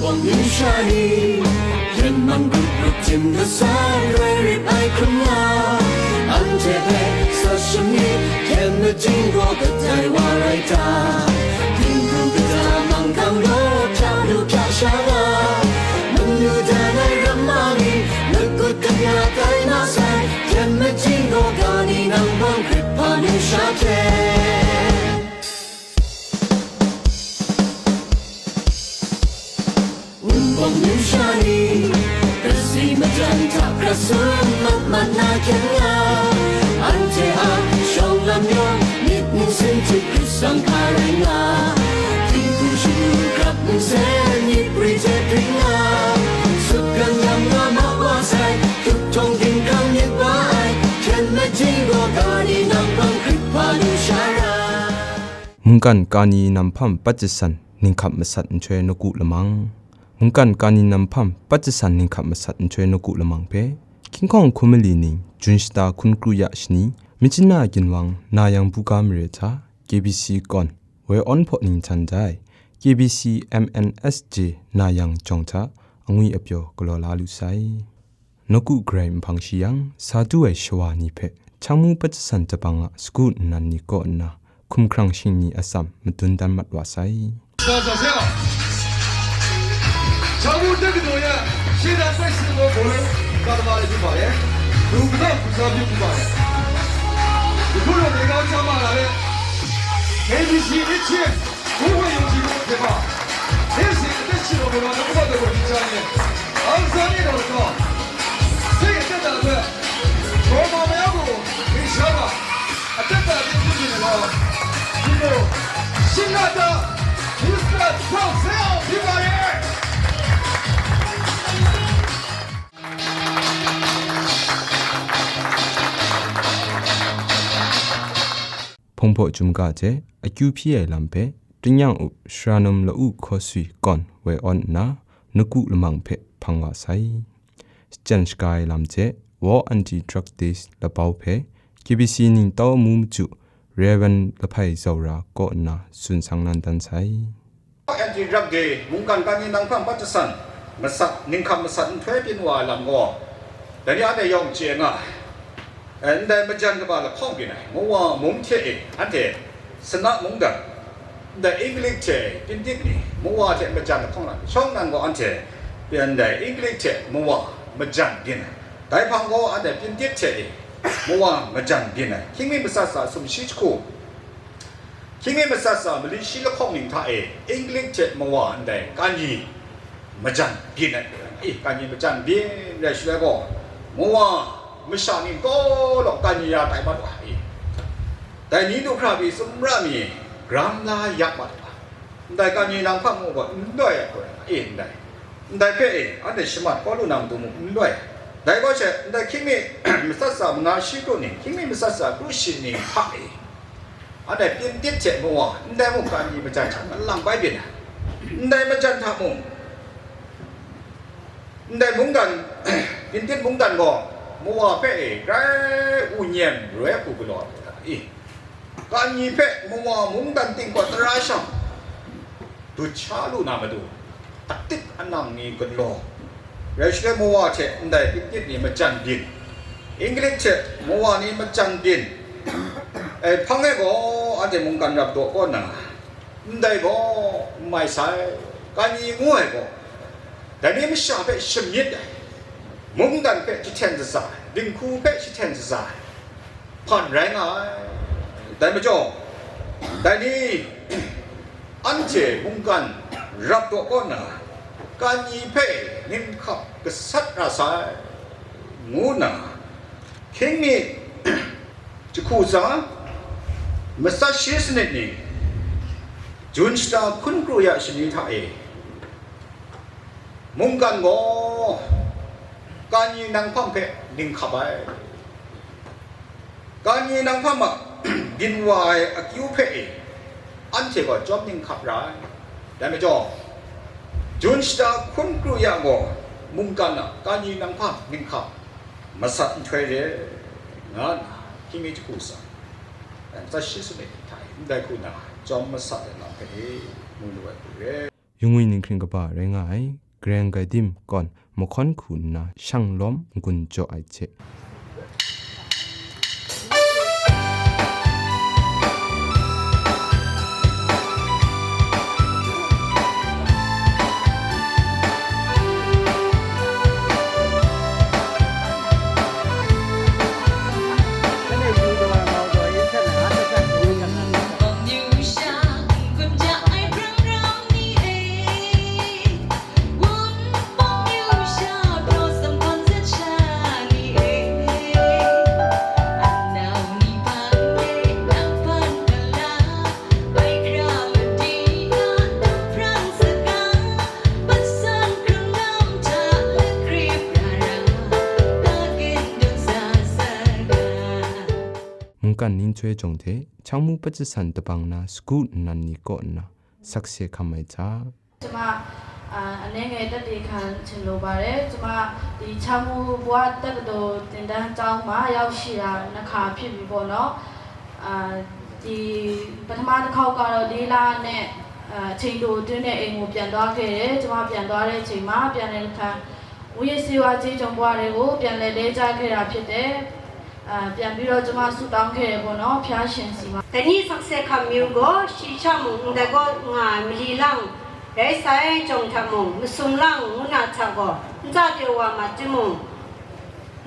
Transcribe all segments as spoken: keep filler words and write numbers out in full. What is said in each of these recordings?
Wang nu sha ni, yinman grup grup tim gasat rai rip ai hkrum nga, anhte hpe sa shamyit, hkyen majing gaw kadai wa rai ta? Dinghku kata manggang gaw hpya lu hpya sha nga, manu dan ai ramma ni, lagut kanya tai ma sai, hkyen majing gaw ga ni nang bang grip hpa nu sha hte. Wunpawng nu sha ni, Khrisi majan hta hkra sum mat mat na hkyen nga, anhte a shawng lam yawng myit nsin hte hkrit sang hka rai nga, dinghku shagu grap nsen myit pri hte bring nga, sutgan yang nga ma wa sai, htup htawng ginhkrang myit wa ai, hkyen majing gaw ga ni nang bang grip hpa nu sha ra. Mungkan kani nam hpam pat jasan ninghkap masat nhtoi nawku lamang. Mungkan kani nam hpam pat jasan ninghkap masat nhtoi nawku lamang hpe, King Kong hkum mali ning, Jun shata hkun kru ya shani, Myitkyina ginwang Nayang buga mare hta, K B C kawn, woi awn hpaw ning htan dai, K B C M N S J Nayang jawng hta, angwi apyaw galaw la lu sai. Nawku garai nhpang shi yang, sa du ai shawa ni hpe, Hkyang mu pat jasan jabang a sagu nnan ni kaw nna, hkumhkrang shingni atsam madun dan mat wa sai. 大家早上好。长路这个多呀，现在在世我们干的嘛的就把人，有个不着急不把人。你不能没高下马来了，没力气一切。 不会有几个解放。这是这是我们的不得不去教育。昂山一头的高，谁也干不了。我们要不没想法，啊，这个就是你们了。你们新来的，你是高谁要你把人。 Hpawng hpaw chyum ga hte akyu hpyi ai lam hpe, Tingnyang up Shara Num La-u Hkaw Swi kawn woi awn nna, nawku lamang hpe hpang wa sai. Shachyen shaga ai lam hte World Anti-Drug Days labau hpe K B C ningtau amu machyu Rev. Lahpai Zaura kaw nna tsun sang nan dan sai. Anti-Drug Day, mungkan kani nang hpang pat jasan, masat, ninghkam masat nhtoi byin wa ai lam gaw, dai ni anhte yawng chye nga ai. Eh, ndai majan kaba lahkawng byin ai, Mawa mung hte e, anhte Sana mungdan, ndai Inglik hte Pyintit ni, Mawa hte majan lahkawng lam, shawng nnan gaw anhte, ndai Inglik hte Mawa majan byin ai. Dai hpang gaw anhte Pyintit hte e, Mawa majan byin ai. Hkying mi matsat sa sumshi jahku, Hkying mi matsat sa mali shi lahkawng ning hta e, Inglik hte Mawa ndai kani majan byin ai, eh, kani majan byin rai shaloi gaw, Mawa masha ni gaw law kani ya tai mat wa, eh, dai ni du hkra pyi sumra mi gram la ya mat wa, ndai kani nang hpang mu gaw n loi ai hkoi, eh, ndai, ndai hpe, eh, anhte shamat kau lu na matu mu n loi. Dai gaw she, ndai hkying mi matsat sa manga shi kru ning, hkying mi matsat sa kru shi ning hta e, anhte Pyintit hte Mawa, ndai mungkan ni majan hta malang bai byin ai. Ndai majan hta mung, ndai mungdan, Pyintit mungdan gaw Mawa hpe e grai u nyem roi hku galaw ai hku hta i, kani hpe Mawa mungdan ting gaw tara shang, dut sha lu na matu, atik anang ni galaw, rai shaloi Mawa hte ndai Pyintit ni majan byin, Inglik hte Mawa ni majan byin, eh, hpang e gaw anhte mungkan rap daw kaw nna, ndai gaw n mai sai, kani ngu ai gaw, dai ni masha hpe shamyit ai, mungdan hpe jahten shaza ai, dinghku hpe jahten shaza ai, hpan rai nga ai. Dai majaw, dai ni anhte mungkan rap daw kaw nna, kani hpe ninghkap gasat ra sai, ngu nna, hkying mi jahku tsa, matsat shi sanit ni, Jun shata hkun kru ya shani hta e, mungkan gaw kani nang hpang hpe ninghkap ai, kani nang hpang a byin wa ai akyu hpe e, anhte gaw chyawm ninghkap ra ai. Dai majaw, Jun shata hkun kru ya gaw mungkan a kani nang hpang ninghkap masat nhtoi re, nga nna hkying mi jahku tsa, matsat shi sanit ni hta e ndai hku nna chyawm masat ai lam hpe e mu lu ai hku re. Yungwi ninghkring kaba rai nga ai, Gareng Gaidim kawn mahkawn hku nna shang lawm n-gun jaw ai hte, မုန်ကန်နင်းချွဲ jawng hte, Changmu Patjasan dabang na sagu nnan ni kaw nna sakse hkam ai hta, ကျမ၊ အာ၊ အနည်းငယ်သက်သေခံချင်လိုပါတယ်။ ကျမ၊ ဒီချောင်းမူဘဝတက္ကသိုလ်သင်တန်းကျောင်းမှာရောက်ရှိတာနှစ်ခါဖြစ်ပြီပေါ့နော်။ အာ၊ ဒီပထမတစ်ခေါက်ကတော့လေးလနဲ့၊ အာ၊ အချိန်တိုအတွင်းနဲ့အိမ်ကိုပြန်သွားခဲ့တယ်။ ကျမပြန်သွားတဲ့အချိန်မှာပြန်လည်တစ်ခါ မူးယစ်ဆေးဝါးကြေးကျွန်ဘဝတွေကိုပြန်လည်လဲကျခဲ့တာဖြစ်တယ်။ အာ၊ ပြန်ပြီးတော့ကျမဆုတောင်းခဲ့တယ်ပေါ့နော်။ ဘုရားရှင်ဆီမှာ။ Dai ni sakse hkam myu gaw, shi sha mung ndai gaw nga ai mali lang, rai sai, jawng hta mung, masum lang ngu na hta gaw, ntsa pyaw wa ma timung,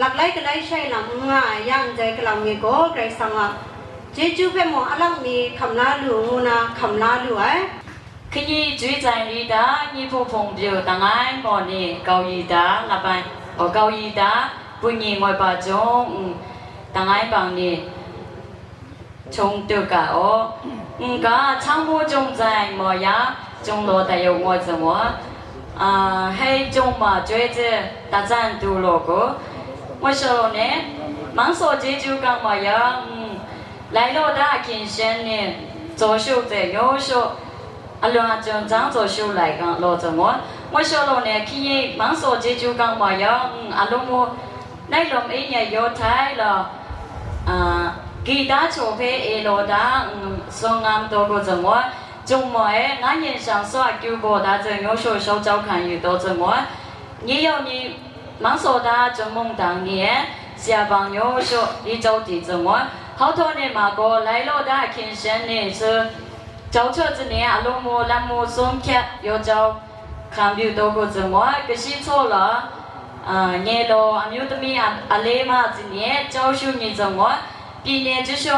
laklai kalai shai lam n nga ai ya ndai galang mi gaw, Karai Kasang a chyeju hpe mung a lak mi hkam la lu ngu na hkam la lu ai. Hkingyi jwi tsai li da, nyi hpung hpung pyu, dang ai maw ni, kau yi da, lap ai, o, kau yi da, bun nyi ngoi pa jung, mm, dang ai bang ni, chung tu ga o, nga, chang mu jung tsai maw ya, jung law da yau ngoi tsang wa, a, hei jung ma joi zi, da zan du law gu, ngoi sha law ne, mang saw je ju gang ma ya, mm, lai law da kin shen ni, zaw shu ze nyo shu, a lung a jun zang zaw shu lai gang law zang wa. Ngoi sha law ne, hkingyi mang saw je ju gang ma ya, mm, a lung mu, nai lawm e nyai yaw tai la, a, gita chaw hpe e law da, mm, sung ngam taw gu zang wa. Jung ma e, nga nyin shang saw a kyu baw da zang nyo shu shau jau hkan yu taw zang wa. Nye yau ni, mang saw da, jung mung dang ni e, sia bang nyo shu, li jau di zang wa. Hau taw ne ma gaw, lai law da, hkin shen ni, su, jau chut zini, a lung mu, lam mu, sum hkyat, yaw jau, hkam yu taw gu zang wa, kashi tsaw la, a, nye law, amyu tami a, a le ma zini, jau shu mi zang wa, pyi ne, ju shu,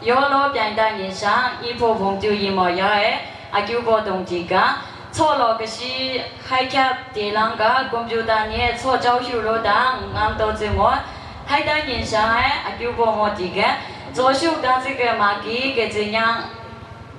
yaw law, byan da ni shang, i hpaw bung tu yi maw ya e, a kyu baw dong di ga, tsaw law, kashi, hai hkyap, de lang ga, kum pyu da ni, tsaw jau shu law da, ngam taw zing wa, hai da ni shang e, a kyu baw maw di ga, zaw shu da zi ga ma ki, ga zi nyang,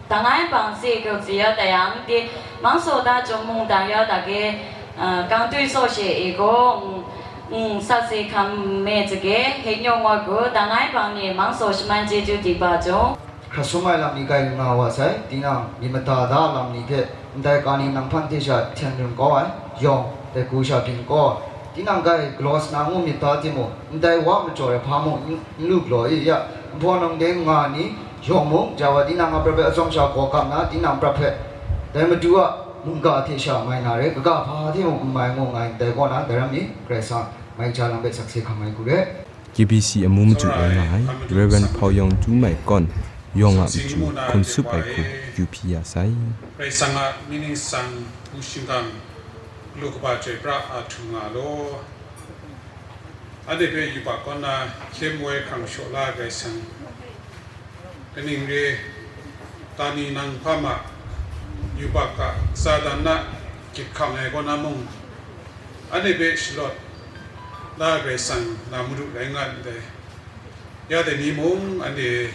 Dang ai bang si kau si ya ta yang, di mang saw da jung mung dang ya ta ge, a, kang tui saw she e gaw, mm, mm, sak si hkam me zage, hek nyawng wa gu, dang ai bang ni mang saw shaman chyeju di ba jung. Hkra sum ai lam ni kai nga wa sai, tinang myit mada da lam ni hte, ndai ka ni nang hpan hte sha hten rim kau ai, yawng, dai hku sha byin kau ai, tinang kai galaw sa na ngu myit da timung, ndai wa majaw ai hpa mung n, n lu galaw i ya, nhpaw nang de nga ni, Yawng mung, ja wa tinang a prat hpe atsawm sha gaw gam na, tinang prat hpe dai Madu a mungga hte sha mai na re, kaga hpa hte mung n mai ngu nga ai ndai kaw na, dai ram ni, Karai Kasang mai ja lam hpe sakse hkam ai hku re. K B C amu maju rai nga ai Reverend Hpau Yawng Ju Mai kawn yawng a matu hkum tsup ai hku yu hpyi ya sai. Karai Kasang a mying ningsang hpung shingkang lu kaba chyoi pra a htu nga law. Anhte hpe yubak kaw na hkye mu ai hkrang shaw la ai Karai Kasang, kaning re, kani nang hpa ma, yubak a Satan na gyit hkang ai kaw na mung, anhte hpe shalawt la ai Karai Kasang na madu rai nga ndai. Ya dai ni mung, anhte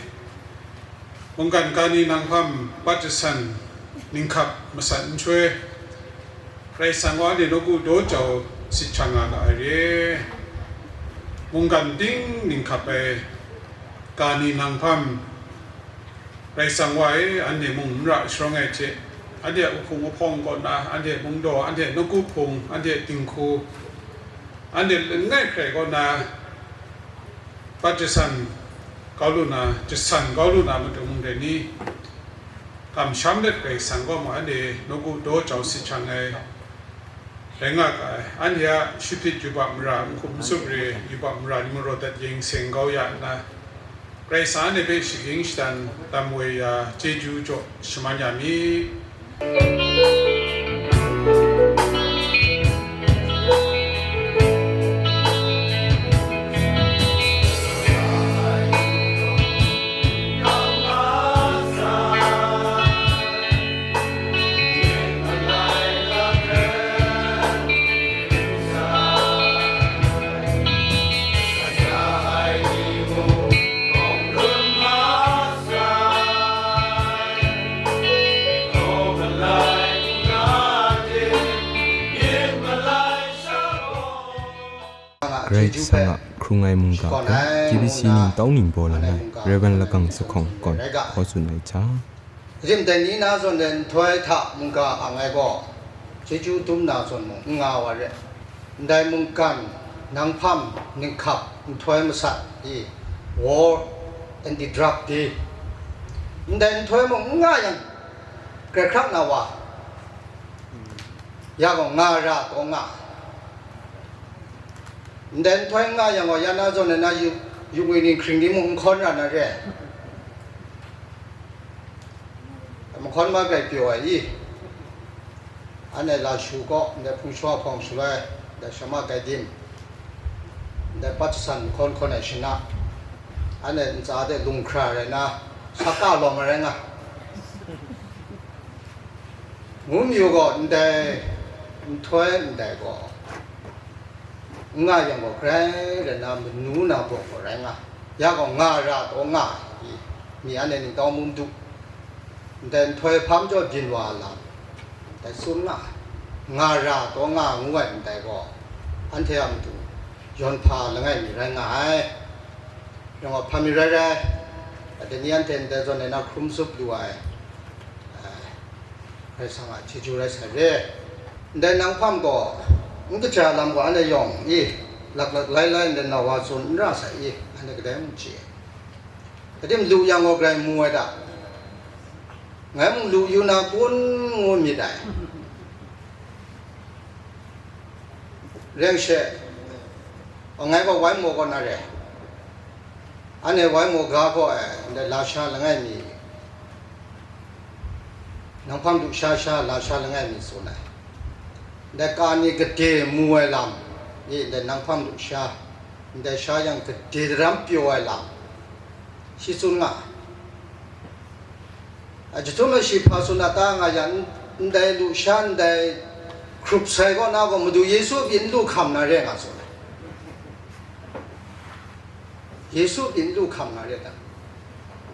mungkan kani nang hpam pat jasan ninghkap masat nhtoi, Karai Kasang wa anhte nawku daw jau sit hkyan nga ga ai re. Mungkan ting ninghkap ai kani nang hpam Karai Kasang wa e, anhte mung n ra sharawng ai hte, anhte a uhpung uhpawng kaw na, anhte mungdaw, anhte nawku hpung, anhte dinghku, anhte langai hkrai kaw na, Pat jasan kau lu na, jasan kau lu na matu mung dai ni, Kamsham let Karai Kasang gaw ma anhte nawku daw jau sit hkyan ai rai nga ga ai. Anhte a shipit yubak mara, n-gup n-sup re yubak mara ni mung rawt dat yeng seng kau ya nna, Karai Kasang anhte hpe shagying shadan dam woi ya chyeju jaw shaman ya mi. Karai Kasang a hkrung ai mungga hpe K B C ningtau ningbaw langai Rev. Lakang Sahkawng kaw hkaw tsun ai hta, Rim dai ni na zawn ai nhtoi hta mungga ang ai gaw, chyeju dum na zawn mung n nga wa re. Ndai mungkan, nang hpam, ninghkap, nhtoi masat i, war, anti-drug di, ndai nhtoi mung n nga yang, grai hkrak na wa, ya gaw nga ra taw nga. Ndai nhtoi n nga yang gaw, ya na zawn ai na yu, yu ngwi ni hkring ni mung n hkawn ra na re. Mahkawn ma grai pyaw ai i, anhte lashu kaw, ndai hpung shawa hpawng shaloi, ndai shama gai dim, ndai pat jasan mahkawn hkawn ai shana, anhte ntsa de lung hkra rai na, sa ka lawm ai rai nga. Ngu mayu gaw, ndai nhtoi ndai gaw, n nga yang gaw, grai rai na manu na baw gaw rai nga, ya gaw nga ra taw nga i, mi anhte ningtau mung du, ndai nhtoi hpam jaw byin wa lam, ndai tsun nga, nga ra taw nga ngu ai ndai gaw, anhte a matu yawn hpa langai mi rai nga ai. Yang gaw, hpa mi rai rai, dai ni anhte ndai zawn ai na hkrum zup lu ai, ai, Karai Kasang a chyeju rai sai re. Ndai nang hpam gaw, n kaja lam gaw anhte yawng i, laklak lailai ndai nau wa tsun n ra sai i, anhte kadai mung chye. Kadim lu yang gaw grai mu ai ta, ngai mung lu yu na kun ngu myit ai. Reng she, ngai gaw wai maw kaw na re. Anhte wai maw ga gaw ai, ndai lasha langai mi, nang hpang du sha sha lasha langai mi tsun ai. Ndai ka ni gade mu ai lam, i ndai nang hpang du sha, ndai sha yang gade daram pyaw ai lam, shi tsun nga ai. A, jahtum ai shi hpa tsun a ta nga yang, ndai lusha ndai hkrup sai kaw na gaw, Madu Yesu a pyi n lu hkam na re nga tsun ai. Yesu a pyi n lu hkam na re ta?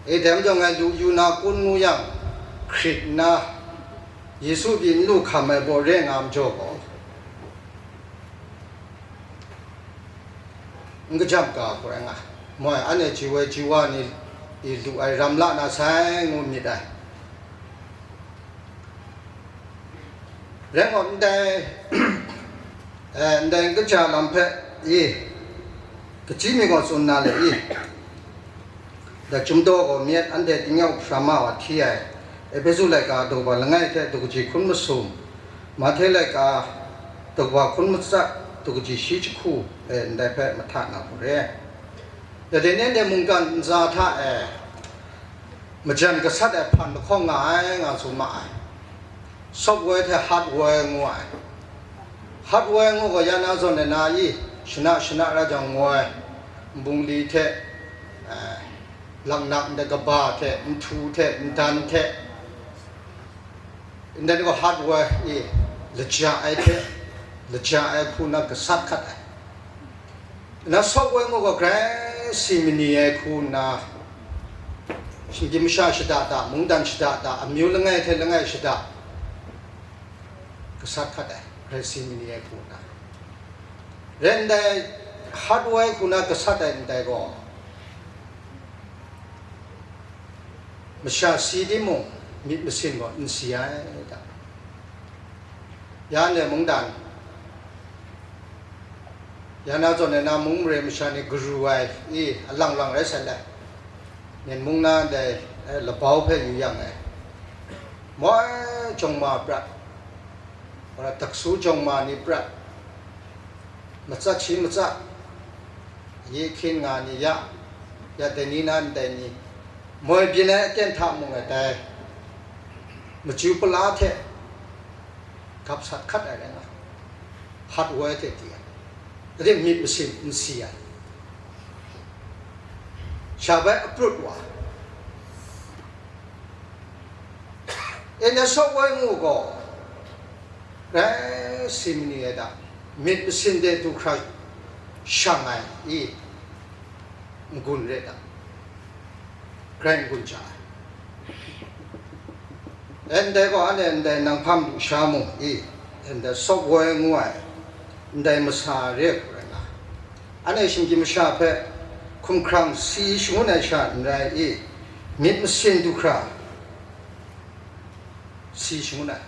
E, dai majaw ngai lu yu na kun ngu yang, hkrit nna, Yesu a pyi n lu hkam ai baw re nga majaw gaw, n kajam ga hku rai nga, moi, anhte ji woi ji wa ni i lu ai ram la na sai, ngu myit ai. Rai nme, ndai, eh, ndai n kaja lam hpe i, kachyi mi gaw tsun na le i, Da chyum daw gaw myit, anhte tingnyau hpra ma wa hti ai, Ehpesu laika daw kaba langai hte daw kaji hkun masum, Mahte laika daw kaba hkun matsat, daw kaji shi jahku e ndai hpe mahta na hku re. Dai ni anhte mungkan ntsa hta e majan gasat ai hpan lahkawng nga ai, nga tsun ma ai. Software hte hardware ngu ai. Hardware ngu gaw ya na zawn ai na i, shana shana ra jang ngoi, nbungli hte, eh, laknak ndai kaba hte, nhtu hte, ndan hte, ndai ni gaw hardware i, laja ai hte, laja ai hku na gasat hkat ai. Na software ngu gaw grai si mani ai hku nna, shinggyim masha shada da, mungdan shada da, amyu langai hte langai shada, gasat hkat ai, grai si mani ai hku nna. Rai ndai, hardware hku na gasat ai ndai gaw, masha si timung, myit masin gaw n si ai ta? Ya ndai mungdan, ya na zawn ai na mung mare masha ni garu ai i, alang lang rai sai le. Myen mung na ndai, eh, labau hpe yu yang e, Moi jawng ma prat, wara daksu jawng ma ni prat, matsat shi matsat, ye hkyin nga ni ya, ya dai ni na ndai ni, moi byin ai aten hta mung e dai machyu pala hte gap sat hkat ai rai nga, hpat woi hte di ai, dai myit masin n si ai, sha bai aprut wa, N S O woi ngu gaw, rai si mani ai da, myit masin de du hkra shang ai i, n-gun re da, grai n-gun ja ai. Ndai gaw, anhte ndai nang hpam lusha mung i, ndai sawp woi ngu ai, ndai masa re hku rai nga, anhte shinggyim masha hpe hkumhkrang si shangun ai sha n rai i, myit masin du hkra si shangun ai.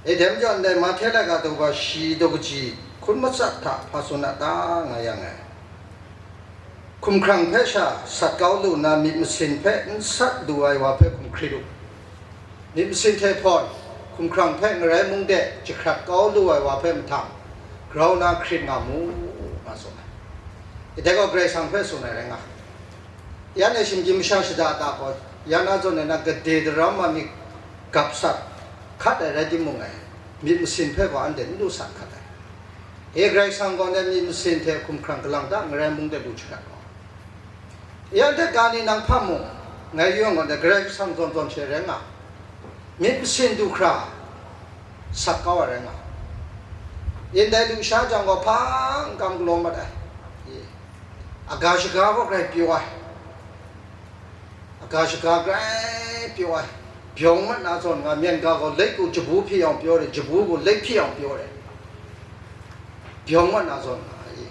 E dai majaw, ndai Mahte laika daw ga shi daw kaji hkun matsat hta hpa tsun a ta nga yang e, hkumhkrang hpe sha sat kau lu nna, myit masin hpe n sat lu ai wa hpe hkum hkrit u. Myit masin hte hpawn hkumhkrang hpe ngarai mung de jahkrat kau lu ai wa hpe mahtang grau na hkrit nga mu, nga tsun ai. Dai gaw Karai Kasang hpe tsun ai rai nga. Yan e shinggyim masha shada da gaw, ya na zawn e na gade daram ma mi gap sat hkat ai rai timung e, myit masin hpe gaw anhte n lu sat hkat ai. E Karai Kasang gaw ndai myit masin hte hkumhkrang kalang ta ngarai mung de lu jahkrat gaw, ya hte ga ni nang hpang mung, ngai yawng gaw ndai Karai Kasang zawn zawn she rai nga, myit masin du hkra sat kau ai rai nga. Ndai lusha jang gaw hpang kam galaw mat ai. Aga shaga gaw grai pyaw ai, aga shaga grai pyaw ai. Byawng mat na zawn nga, myen ga gaw late gaw jabu hpyi yang pyaw re, jabu gaw late hpyi yang pyaw re, byawng mat na zawn nga ai.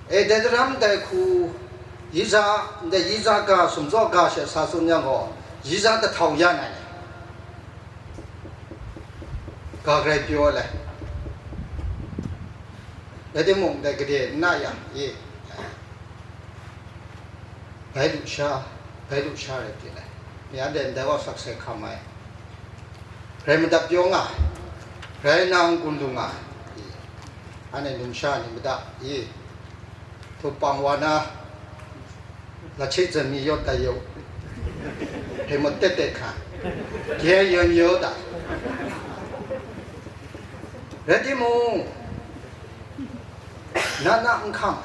E, dai daram dai hku, yi za, ndai yi za ga sumzaw ga she sa tsun yang gaw, yi za dahtau ya nai, ga grai pyaw ai. Rai timung, dai gade n na yang, ye, bai lusha, bai lusha rai pyi ai. Mi anhte ndai wa sakse hkam ai, rai madat pyaw nga ai, rai nang gun lu nga ai, anhte numsha ni madat i, hpang wa na, la che zan mi yawt tai yawng, hpe mut tet tet hkan, ye yawng yaw da. Rai timung, na na n hkam,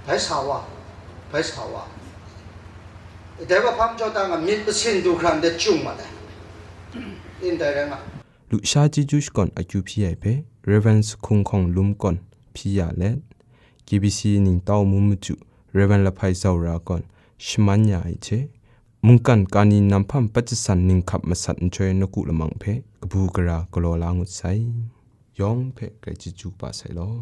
bai sa wa, bai sa wa. Dai wa hpang jaw ta nga, myit masin du hkra ndai chyung mat ai. Ndai rai nga. Lusha chyeju shakawn akyu hpyi ai hpe Rev. Sahkung Hkawng Lum kawn hpyi ya let, K B C ningtau mung machyu Rev. Lahpai Zaura kawn shaman ya ai hte, mungkan kani nam hpam pat jasan ninghkap masat nhtoi nawku lamang hpe kabu gara galaw la ngut sai. Yawng hpe grai chyeju kaba sai law.